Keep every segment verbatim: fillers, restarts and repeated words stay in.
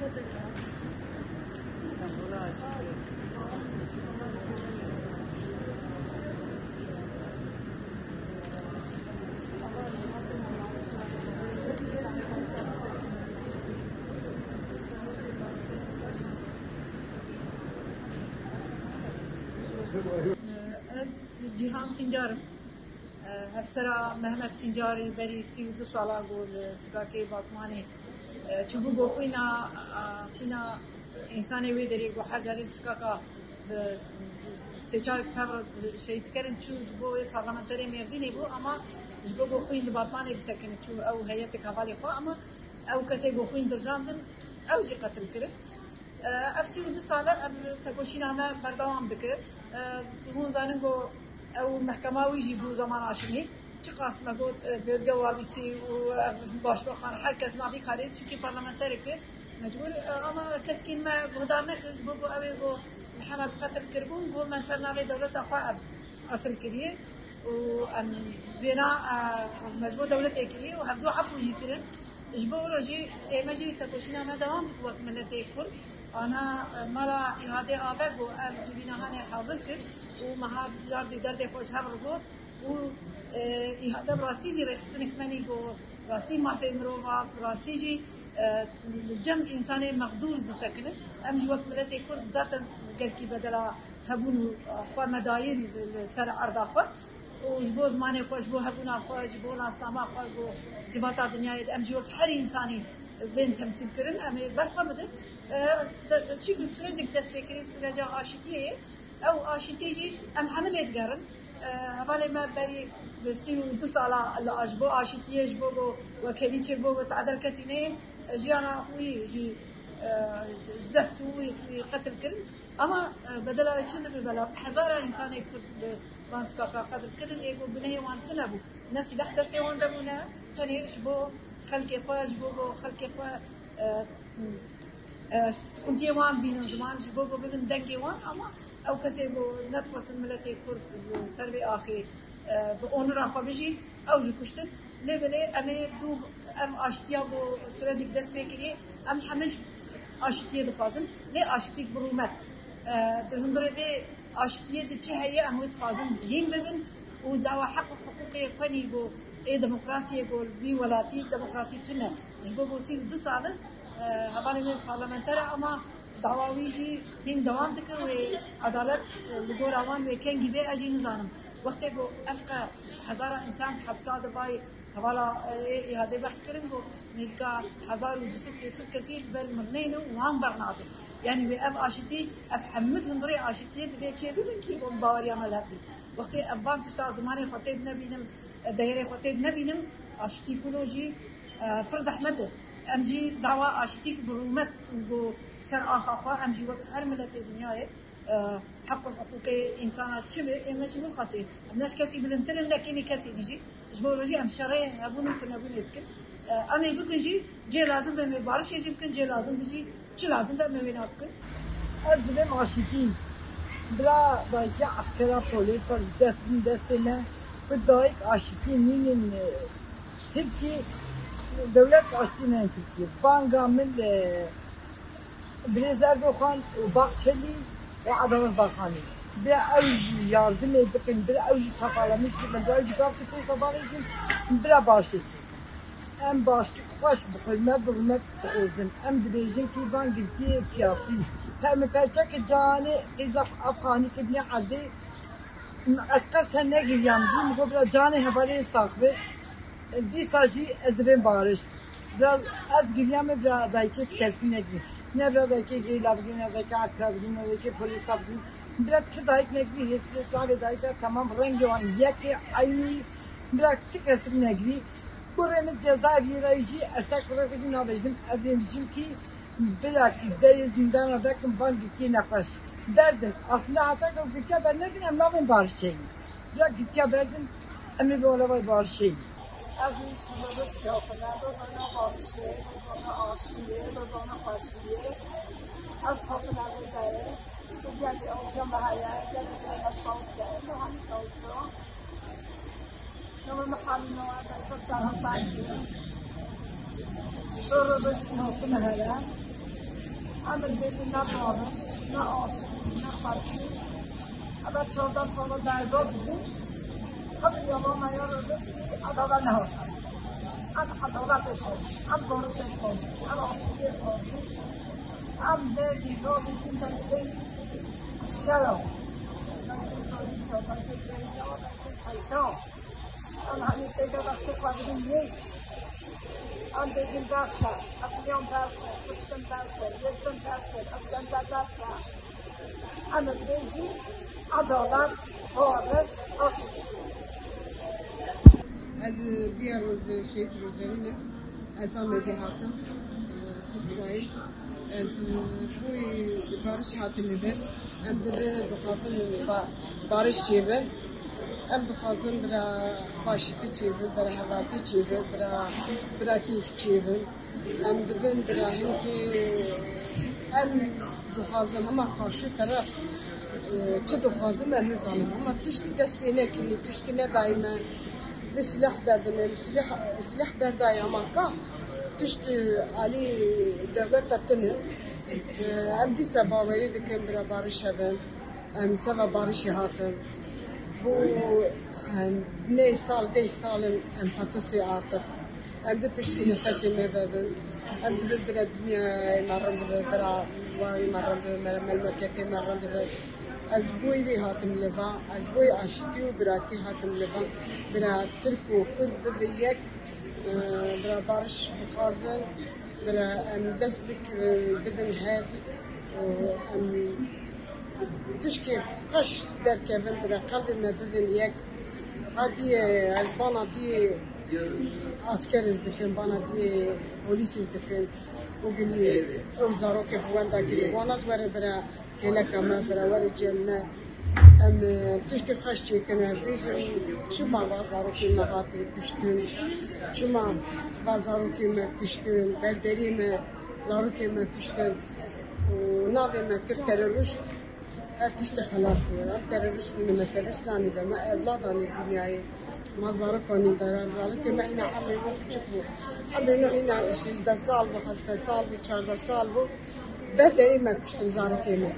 Ez Cîhan Sincar im. Hevsera Mehmet Sincarî berî sî û du sala ku li Sikakê Batmanê çûbû bo xwîna, xwîna însanê wê derê ku her carê di Sikaka bi sê çar pev re şehîd dikerin, çû ji bo wê parlamenterê Mêrdînê bû, ama ji bo ku xwîn li Batmanê bisekine, çû ew heyetek hevalê xwe, ama ew kesê ku xwîn dirjandin, ew jî qetil kirin. Ev sî û du sal e, ev tekoşîna me berdewam dike. Hûn zanin ku ew mehkema wî jî bû Zaman Aşimî. Çiqas me got, e, bölge walîsî û, e, başbakan, her kes navî karê, çunkî parlamenterek e, mecbûr, e, ama keskî me guhdar nekir, ji bo ku ew ê ku Mihemed qetil kiribûn, ku me ser navê dewleta xwe ev qetil kiriye û em vêna, e, me ji bo dewletê kiriye û hevdu efû jî kirin. Ji bo wilo jî ême jî tekoşîna me dewam dike wek miletê Kurd. Ana, e, mala Îhadê Ave ku ev civîna hanê hazir kir û me hat cardî derdê xwe ji hev re got û, e, Îhade bi rastî jî rêxistinek me nî ku rastî mafê mirova, bi rastî jî, e, li cem însanê mexdûr disekinin. Em jî wek miletê Kurd zaten gelkî bedela hebûn û xwe me dayî li, li ser erda xwe. û ji bo zimanê xwe, ji bo hebûna xwe, ji bo nasnama xwe ku civata dinyayê de em jî wek her însanî bên temsîl kirin, em ê ber xwe bidin. E, de, çi ku sürecek dest pê kirî, süreca aşitiyê ye. Ew aşitî jî em hemî lê digerin. E, hevalê me berî bi sî û du sala li a-, ji bo aşitiyê, ji bo ku wekhevî çê, bo ku tadel kesî neyê, e, jiyana wî jî, e, ji dest wî, wî qetil kirin. Ama, e, bedela wê çi dibe bela? Hezara însanê Kurd li van sikaka qetil kirin, ê ku bineyê wan tune bû. Ne sîleh destê wan de bû, ne tenê ji bo xelkê xwe, ji bo ku xelkê xwe, e, e, siqintiyê wan bînin ziman, ji bo ku bibin dengê wan, ama ew kesê ku nedixwestin miletê Kurd li ser vê axê, e, bi onura xwe bijî, ew jî kuştin. Lê belê em ê dû ev aştiya ku sürecek dest pê kiriye, em hemî ji aşitiyê dixwazin. Lê aşitîk bi rûmet. E, di hundirê vê aşitiyê de çi heye, em wê dixwazin hîn bibin û dawa heq û hiqûqê xwe nî ku ê demokrasiyê ku li vî welatî demokrasî tune. Ji bo ku sî û du sal in, e, hevalê me parlamenter e, ama dawa wî jî hîn dewam dike wê edalet, e, li gora wan wê kengî bê, ez jî nizanim. Wextê ku ev qe hezara însan di hepsa de vay hevala, e, ê Îhadê behs kirin ku nêzîka hezar û du sed sê sed kesî li ber mirneyne û wan bernadin. Yanî wê ev aşitî, ev hemû di hundirê aşitiyê divê çê bibin kî ku baweriya me li hev bê. Wextê ev van tişta zimanê xwe tê dinebînim, e, deyerê xwe tê dinebînim, aşitî kulo jî, e, pir zehmet e. Em jî dawa aşitîk bi rûmet û ku ser axa xwe, em jî wek her miletê dinyayê, e, heq û hiqûqê însana çi be, ê me ji min xwesê. Em ne ji kesî bilindtir in, ne kênî kesî dijî. Ji bo wilo jî em şerê hebûn û tunebûnê dikin. E, em ê bikin jî, cê lazim be em ê barişê jî bikin, cê lazim be jî, çi lazim be em ê wêna bikin. Ez dibêm aşitî. Bila dayikê eskera polîsa ji dest bin destê me, bi dayik aşitî nînin, e, Tirkî, dewlet aşitî neyên Tirkî. Banga min, e, Birêz Erdogan û Bahçelî û Adalet Bakanî. Bira ew jî yardimê bikin, bira ew jî çapalanîş bikin, bira ew jî gavkî pêşta bavêjin, bira başê çêkin. Em başik xweş bi hurmet, bi hurmet dixwazin. Em dibêjin kî van girtiyê siyasî. Pe-, min perçekê canê qîza Afxanî kir binê erdê. Ez qet her negiriyam jî, min got, "Bira canê hevalê sax be." Dîsa jî ez divêm bariş. Bira ez giriyame, bira dayikê ti kesî negirî. Ne bira dayikê gerîla bigirî, ne dayikê eskera bigirî, ne dayikê polîsa bigirî. Bira ti dayik negirî, hêspirê çavê dayika temam rengê wan yek e, eynî. Bira ti kesî negirî. Kurê min cezaeviyê de jî, ez ser kurê xwe jî nabêjim, ez ê bijim kî Bila kî derê zîndana vekin van girtiyê nexweş. Berdin. Aslında heta ku girtiya bernedin em nabên barişeyî. Bila girtiya berdin em ê vê ola vay barişeyî. Ez û Şîrozê hatime, bi vana barişê, bi vana aştiyê, bi vana xweşiyê. Ez hatime vê derê. Gelî avja me heye, gelî vê me şawit de, bi hemî tawîta. Nava me Halî Noa, dayika Serhat Bancî. Şîrozê hatime here. Em dibêjin ne babiş, ne aştî, ne xweşî. Eve çardeh sala derbas bû. Qet yama me ya re destî edava nehate. Em edaletê xwazî, em barişê xwazî, em aştiyê xwazî. Em derdî gazî din de dibên eskera. Belkî polîsa, belkî gerîla, belkî peyda. Em hemî pêke destê xwe bidin yek. Em bêjin bes e, qetliam bes e, kuştin bes e, girtin bes e, işkence bes e. Em ê bêjin edalet, barış, aştî. Ez, e, Diyar Roze-, Şehîd Rozerîn e. Ez Amedê hatim, e, Fiskayê. Ez, e, bûyî barış hatim li vir. Em dibe dixwazin ba-, barış çêbin. Em dixwazin bira xweşîtî çêbin, bira hevaltî çêbin, bira biratî çêbin. Em dibin bira hinkî, em dixwazin hema karşı taraf, e, çi dixwazin em nizanin. Hema tiştî dest pê nekirî, tiştî nedayî me. Li silah derdine, li silah, silah berdayî hema ka tiştî alî dewleta tine. E, em dîsa bawerî dikin bira barış hebin. Em seva barişê hatin. Bû, e, neh sal, deh sal in em fetisê artık. Em di piştî nefesê me vebin. Em dibin bira dinyayê me rind be, bira wayê me rind be, me-, memleketê me rind be. Ez boyî vê hatim li va, ez boyî aşitî û biratî hatim li va. Bira Tirk û Kurd bibin yek, e, bira barış bixwazin. Bira em dest bik-, bidin hev, em tişkê xweş derkevin, bira qelbê me bibin yek. Adiyê ez bana diyê asker ez dikim, bana diyê polîs ez dikim. Û gilî ew zarokê bi wenda girî wana ez were bira Kêleka me, bira were cem me. Em, e, tişkê xweş çêkine. Bêjin, çima va zarokên me hatin kuştin? Çima va zarokên me kuştin? Berderî me, zarokên me kuştin. Û navê me kir terorist. Her tiştê xelas bû. Em terorist nîne, me terorist nanî be. Me evlad anî dinyayê. Ma zarokanî bera, zarokê me hîna emrê me biçûk bû. Emrê me hîna şêzdeh sal bû, hefteh sal bû, çardeh sal bû. Berderî me kuştin zarokê me.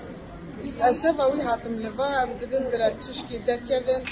Ez seva wî hatim li va, em dibin bira tişkî derkevin.